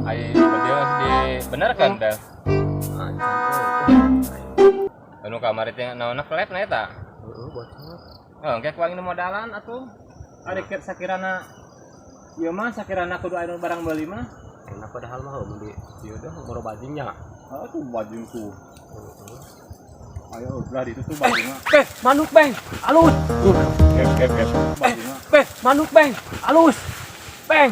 Ai bedil geus dibenerkeun teh. Ah, can. Anu kamari teh naonna klep na eta. Heeh, bocor. Oh, engke ku aing nu modalan atuh. Ari sakirana ieu mah sakirana kudu aya nu barang beuli mah. Enak padahal mah mun di ieu dah boro bajingnya. Oh, tuh bajing tuh. Heeh. Ayo belah itu tuh bajingna. Beh, manuk beng, alus. Gep gep gep. Bajingna. Beh, manuk beng, alus. Beng.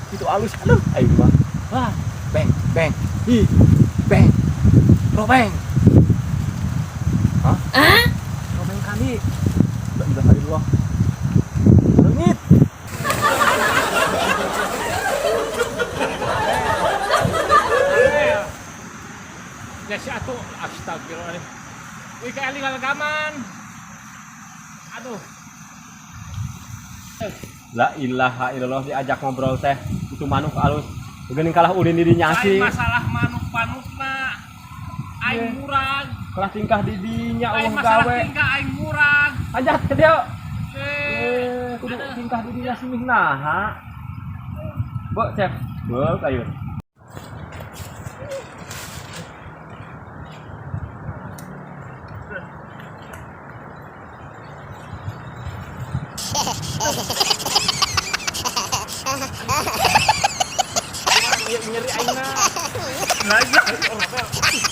Itu alus, aduh, aing mah. Wah, beng, beng. Ih, beng. Bro beng. Hah? Bro beng kali. La ilaha illallah. Leungit. Ya si atuh astagfirullah. Wih kayak gaman. Aduh. La ilaha illallah diajak ngobrol teh itu manuk alus. Geuning kalah ulin dirinya Lain sih. masalah manuk-manukna. Aing murag. Kalah tingkah didinya Lain Allah masalah gawe. tingkah aing murag. Ajak ke dia. Eh, Eh, kudu tingkah didinya sih naha. Bo, cek. Bo, kayu. Nyeri aingna. Lah iya.